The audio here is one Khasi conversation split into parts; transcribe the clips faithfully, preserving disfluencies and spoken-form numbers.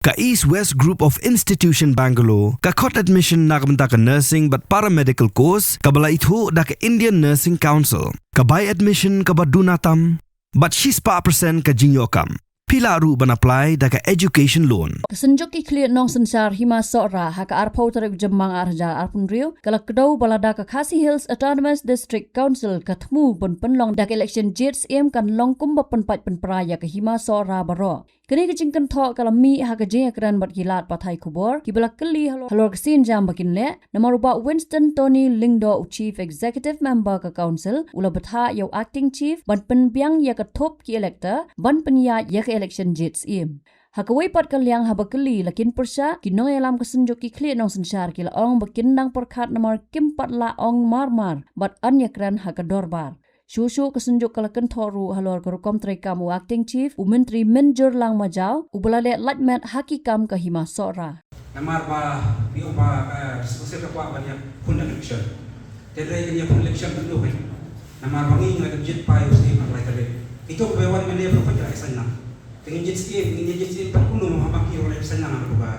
Ka East West Group of Institution Bangalore ka khot admission na ka bynta ka nursing bad paramedical course kaba la ithuh da ka Indian Nursing Council. Ka bai admission kaba duna tam bad shispah percent ka jingïoh kam. Phi lah ruh ban apply da ka education loan. Ka Synjuk ki Khlieh Nongsynshar Hima Sohra ha ka arphew tarik u Jymmang arhajar arphew hynriew ka la kdew ba lada ka Khasi Hills Autonomous District Council ka thmu ban pynlong da ka election jied syiem kan long kumba pynpait pynpra ïa ka Hima Sohra baroh. Kane ka jingkynthoh ka la mih ha ka jingïakren bad ki lad pathai khubor kiba la kylli halor, halor ka sienjam ba kin leh, namar u Bah Winston Tony Lyngdoh, u Chief Executive Member ka Council, u la bthah ïa u Acting Chief ban pynbiang ïa ka thup ki elector ban pynïaid ïa ka election jied syiem. Ha kawei pat ka liang, haba kylli la kin pyrshah, ki nongïalam ka Synjuk ki Khlieh Nongsynshar ki la ong ba kin nang pyrkhat namar kim pat lah ong mar mar bad yn ïakren ha ka dorbar. Shuh shuh ka Synjuk ka la kynthoh ruh halor ka rukom treikam u Acting Chief, u Myntri Minjurlang Majaw, uba la leh lait-met ha ki kam ka Hima Sohra. Namar ba phi ong ba, eh, District Council ka kwah ban ïakhun election. Te hynrei kan ïakhun election kan duh, eh. Namar ba ngi ngi la dep jied paidbah u syiem ha ka lai tarik. Ito ba wan mynne ba phi la ai synñiang. Te ngin jied syiem, ngin jied syiem pat kumno haba ki wan ai synñiang ha ka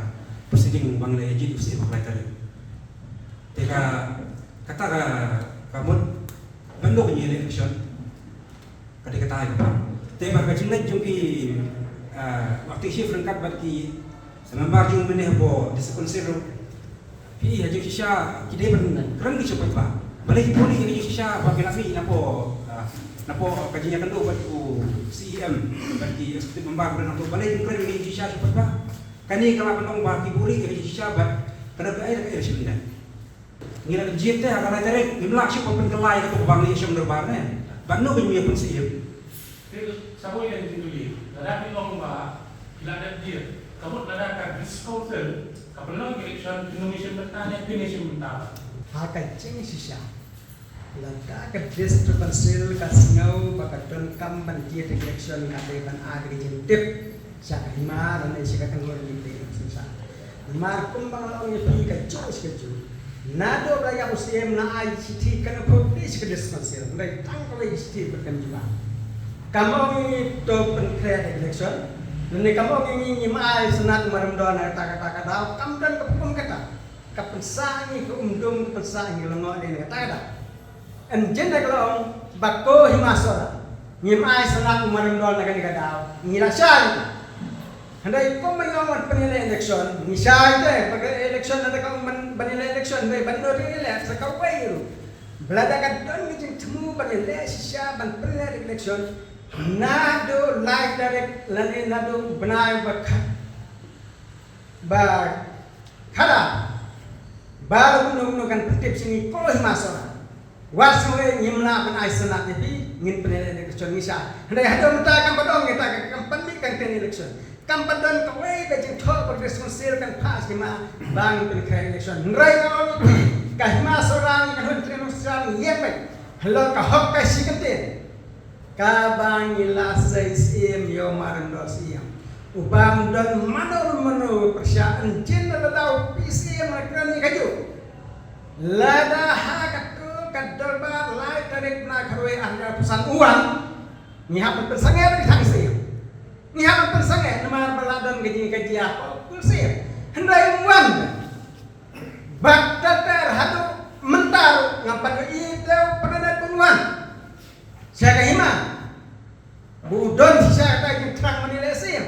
proceeding ba ngi la jied u syiem ha ka lai tarik. Te ka, kata ka, ka mut ban duh ka election. Ka dei kata ka ba. Te bad ka jingleit jong ki, ah, u Acting Chief ryngkat bad ki member jong mynne hapoh District Council ruh. Phi ha jingshisha ki dei ban kren ki sha paidbah. Balei ki buli ha jingshisha ba ki la mih napoh, ah, napoh ka jingïakynduh bad u C E M bad ki executive member ba napoh. Balei ki kren ha jingshisha sha paidbah. Kane ka lah ban long ba ki buli ha jingshisha bad ka dei ka election. Ngi la jied te ha ka lai tarik, ngim lah shuh ban pynkylla ïa kato kaba ngi ïashong dorbar ne. Bad no ba ngi ïa pynsyiem. Te sa kawei ka jingkylli, lada phi ong ba phi la dep jied, ka mut lada ka District Council ka pynlong election, phin ym shim bynta ne phin ym shim bynta. Ha ka jingshisha, lada ka District Council ka sngew ba ka donkam ban jied election, ka dei ban ai ka jingtip sha ka hima lane sha ka kynhun ki Khlieh Nongsynshar. Namar kumba nga la ong ïa phi kajuh shi kajuh, naduh ba la ïap u syiem la ai shithi, kan ym phuh sha ka District Council, hynrei tang kawei ka shithi bad kan jubab. Kam ong ïa ngi to pynkhreh election, lane kam ong ïa ngi ngim ai Senat Umrymdon na kata kata ka daw, kam don kaba kum kata. Ka pynsah ïa ngi ka umdum, ka pynsah ïa ngi ka lyngngoh dei na kata ka daw. Yn jin da ka la ong ba ko Hima Sohra ngim ai Senat Umrymdon na kane ka daw, ngi la shai. Hynrei kumba ngi ong ban pynïaleh election, ngi shai te, ba ka election, lada ka ong ban, ban ïaleh election, hynrei ban ïoh ïaleh sa kawei ruh. Ba lada ka don ka jingthmu ban ïaleh shisha ban pynïaleh election naduh lai tarik lane naduh bnai ba khat, ba khadar, ba la kumno kumno kan pyntip sha ngi ko Hima Sohra. Wat sngew ngim lah ban ai Senat ïa phi, ngin pynïaleh election ngi shah. Hynrei haduh mynta kam pat don, ngi ta kam pat mih ka ktien election. Kam pat don kawei ka jingthoh ba ka District Council kan phah sha ka hima ba ngin pynkhreh election. Hynrei nga ong ïa phi, ka Hima Sohra ngi kan hun ktien election ngi ïeng beit halor ka hok ka shi kyntien. Kaba ngi la sei syiem ïa u Maryndon Syiem. U bym don mano mano pyrshah, yn jin lada u P C M la kren ïa kajuh. Lada ha kato ka dorbar lai tarik bnai khatwei arhajar arphew san u wan, ngi hap ban pynsangeh da ka thang syiem. Ngi hap ban pynsangeh namar ba la don ka jingkajia ha u syiem. Hynrei um wan. Bad ter ter haduh mynta ruh ngam pat ïohi te u Ferdinand un wan sha ka hima. Ba u don shisha kata ka jingthrang ban ïaleh syiem.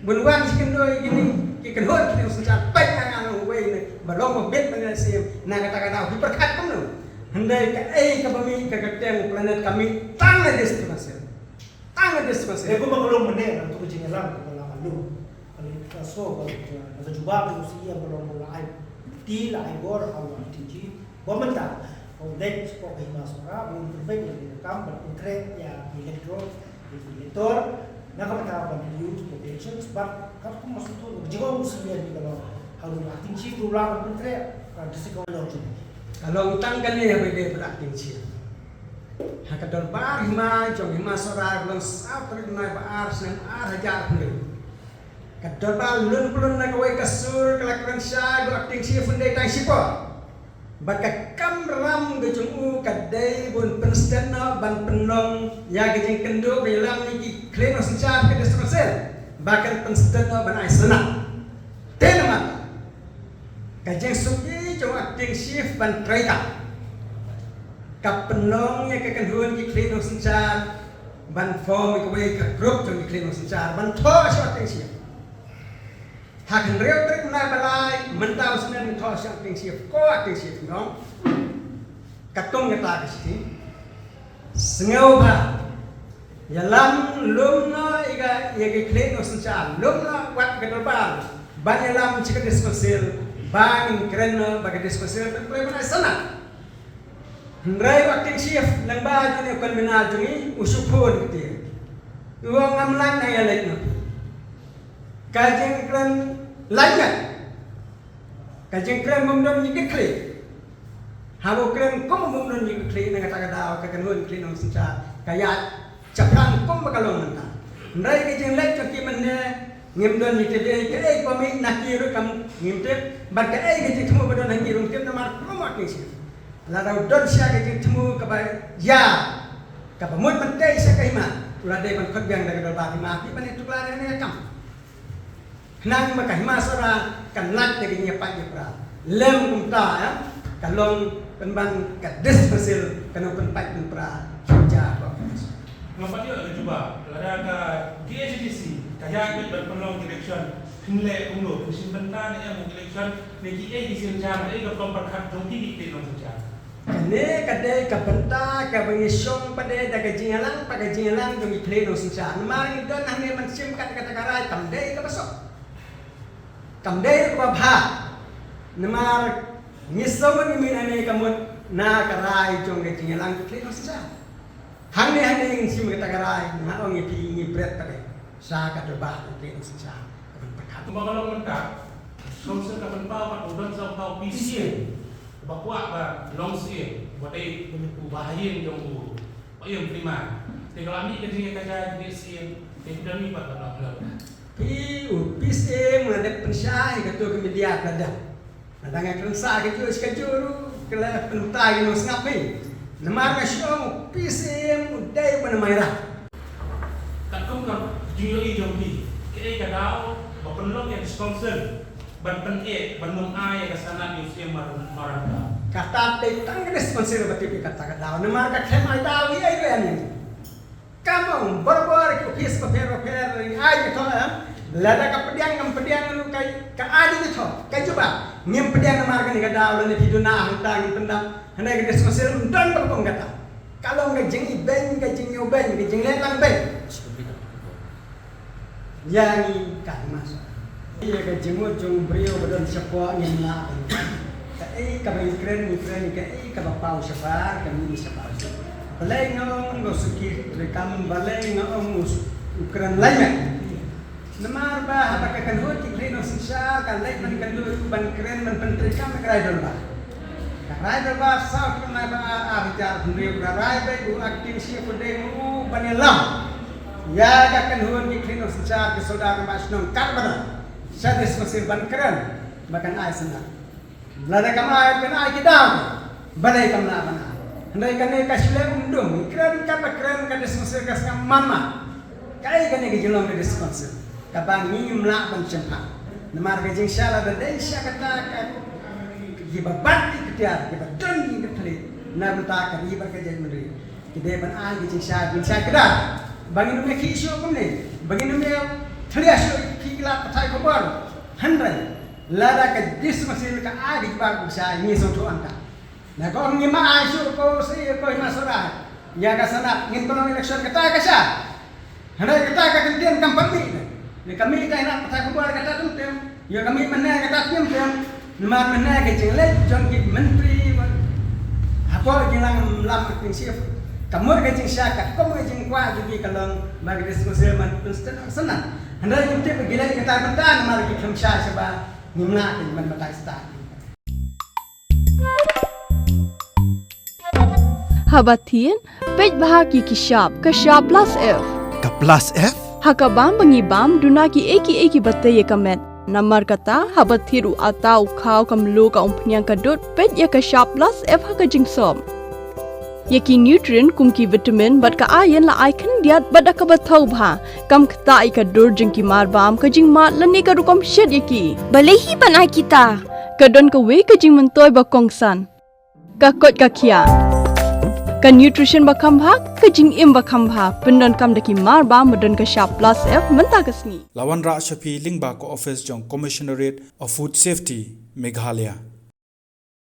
Ban wan sha kyndoh ïa kine ki kynhun ki Khlieh Nongsynshar, peit nga nga long uwei ne ba long ba bit ban ïaleh syiem na kata ka daw. Phi pyrkhat kumno? Hynrei kaei kaba mih, ka kyrteng u Ferdinand ka mih tang na District Council. Tang na District Council. Eh, kumba ka long mynne, na tu ka jingïalang kaba la ka long. Ka long ka so, ka long ka jubab, ka long ka ai ti, la ai bor ha u Acting Chief. Ba mynta ka u dei sha ka Hima Sohra, ba un pynpeit ïa ka kam ban pynkhreh ïa ki electoral, ïa ki elector, na ka bynta ban ïoh ki elections, bad ka kum ma sngewthuh ka jingong u senior ni ka long ha u Acting Chief ruh la ban pynkhreh ka District Council. Ka long tang kane ha ba dei bad Acting Chief. Ha ka dorbar hima jong Hima Sohra ka long saw tarik bnai ba ar snem ar hajar hynriew. Ka dorbar lun plun na kawei ka sur ka la kren shai ba u Acting Chief un dei tang shipor. Bad ka kamram ka jong u ka dei ba un pynstet noh ban pynlong ïa ka jingkynduh ka ïalam ïa ki Khlieh Nongsynshar ka District Council ba kan pynstet noh ban ai Senat. Suki jong acting chief ban trei ka. Ka pynlong ïa ka kynhun ki khlieh nongsynshar ban form ïa kawei ka group jong ki khlieh nongsynshar ban thoh sha acting chief. Ha ka hynriew tarik mynta ba lai, mynta u snem thoh sha acting chief, ko acting chief nong. Katkum kata ka shithi. Sngewbha ïalam lum noh ïa ka, ïa ki khlieh nongsynshar, lum noh wat ka dorbar ban ïalam sha ka district council ba ngin kren noh ba ka district council kan pynlong ban ai sanad. Hynrei u acting chief lyngba jong u convener jong ngi u shu phone kti. U ong ngam lah nang ïaleit noh. Ka jingkren lait ngat. Ka jingkren bym don ïa ki khlieh. Haba u kren kum bym don ïa ki khlieh na kata ka daw ka kynhun khlieh nongsynshar ka ïaid shaphrang kum ba ka long mynta. Hynrei ka jingleit jong ki mynne ngim don ïa ki dei kaei ba mih na ki ruh kam ngim tip. Bad kaei ka jingthmu ba don ha ki ruh ngim tip namar kum acting chief. Lada u don sha ka jingthmu kaba ïa kaba mut ban tei sha ka hima u la dei ban khot biang da ka dorbar hima ki ban ïatuklar ïa kane ka kam. Khnang ba ka hima Sohra kan lait da ka jingïapait ïapra. Lem kumta ïa ka long pynban ka district council kan ym pynpait pynpra shuh sha ka. Nga pat ïoh ka jubab lada ka D A C D C ka ïaid beit ban pynlong election, phin leh kumno, phin shim bynta ne em election ne kiei ki synshar, ne ka pynpyrkhat jong ki ki khlieh nongsynshar. Kane ka dei ka bynta kaba ngi shong pat da ka jingïalang, pat ka jingïalang jong ki khlieh nongsynshar. Namar ngi don hangne ban shim kat kata ka rai kam dei kaba suk. Kam dei kaba bha. Namar ngi sngewbha ngi mih hangne ka mut na ka rai jong ka jingïalang ki khlieh nongsynshar. Hangne hangne ngin shim kata ka rai, nga ong ïa phi ngi bret pat sha ka dorbar ki khlieh nongsynshar. Ka ban pyrkhat. Kumba ka long mynta, council ka pynpaw pat u don sa u P C A. Ba kwah ba long C M, ba dei u ba ha ïing jong u, ba ïing prima. Te ka la mih ka jingïakajia jong C M, te ka don mih pat ba long. Phi u P C A nga dep pynshai ka tu ka media ka da. Nga dang nga kren sa ka ju ka ju ru ka la pyntai no sngap phi. Namar nga shu ong u P C A u dei u ba na mai ra. Katkum ka jingïohi jong phi, kaei ka daw ba pynlong ïa ka council ban pyneh ban ym ai ïa ka sanad ïa u C M Mar-, Maranta. Kata dei tang ka district council ba tip ïa kata ka daw namar ka khlem ai daw ïa ïa ïa. Kam ong barabor ki office bapher bapher ai ïa thoh em. Lada ka pdiang kam pdiang ruh ka, ka ai ïa thoh ka jubab. Ngim pdiang namar kane ka daw lane phi duna hangta ngim pyndap. Hynrei ka district council ym don ba kum kata. Ka long ka jingïabeiñ, ka jingïabeiñ, ka jingleh lang beiñ. Ïa ngi ka hima Sohra. Ïa ka jingmut jong u briew ba don shapoh ngim lah ban. Kaei kaba ngi kren ngi kren, kaei kaba paw shabar ka mih shabar. Balei nga ong u Suki treikam, balei nga ong u kren lait ngat. Namar ba haba ka kynhun ki khlieh nongsynshar ka leit ban kynduh ban kren ban pyntreikam ïa ka rai dorbar. Ka rai dorbar saw ki mai ba ar, ar hajar hynriew ka rai beit u acting chief u dei u ban ïalam ïa ka kynhun ki khlieh nongsynshar ki sordar ka ba shnong kat ba don sha district council ban kren ba kan ai sanad. Lada kam ai kan ai ki daw. Balei kam lah ban ai. Hynrei kane ka shlem um dum kren ka ba kren ka district council ka sngap man ma. Kaei kane ka jinglong ka district council kaba ngi ngim lah ban shemphang. Namar ka jingshah lada dei sha kata ka kiba bat ki ktien kiba don ki kthli na bynta ka ri bad ka jaitbynriew. Ki dei ban ai ka jingshah, jingshah kdar ba ngin ym ïa khih shuh kumne, ba ngin ym ïa thlia shuh ki lad pathai khubor. Hynrei lada ka district council ka ai ka jingshah ngi sngewthuh ong ka. Na ko ngim ai shuh ko si ko hima Sohra ïa ka sanad ngin pynlong election kata ka shah. Hynrei kata ka kyntien kam pat mih. Ne ka mih ka hynrei pathai khubor kata tem tem. Ïa ka mih mynne kata tem tem. Namar mynne ka jingleit jong ki myntri hapoh jingïalang lam acting chief. Ka mut ka jingshah katkum ka jingkwah jong ki ka long ba ka district council man pynstad sanad. Hynrei ngim tip ba ki leit kata bynta namar ki khlem shah shabar ngim lah ki man batai stad. Haba thied, peit bha ki ki shap, ka shap plus F. Ka plus F? Ha ka bam ba ngi bam, duna kiei kiei kiba tei ïa ka met. Namar kata, haba thied u atta u khaw ka mluh ka umphniang ka dud, peit ïa ka shap plus F ha ka jingsop. Ïa ki nutrient kum ki vitamin bad ka iron la ai khyndiat bad da kaba thaw bha. Kam ktah ïa ka dur jong ki marbam, ka jingmad lane ka rukom shet ïa ki. Balei hi ban ai kita? Ka don kawei ka jingmyntoi ba kongsan. Ka koit ka khiah. Ka nutrition ba kham bha, ka jingim ba kham bha, pyndonkam da ki mar ba, ba don ka shap plus F mynta ka sngi. La wanrah sha phi lyngba ka office jong Commissionerate of Food Safety, Meghalaya.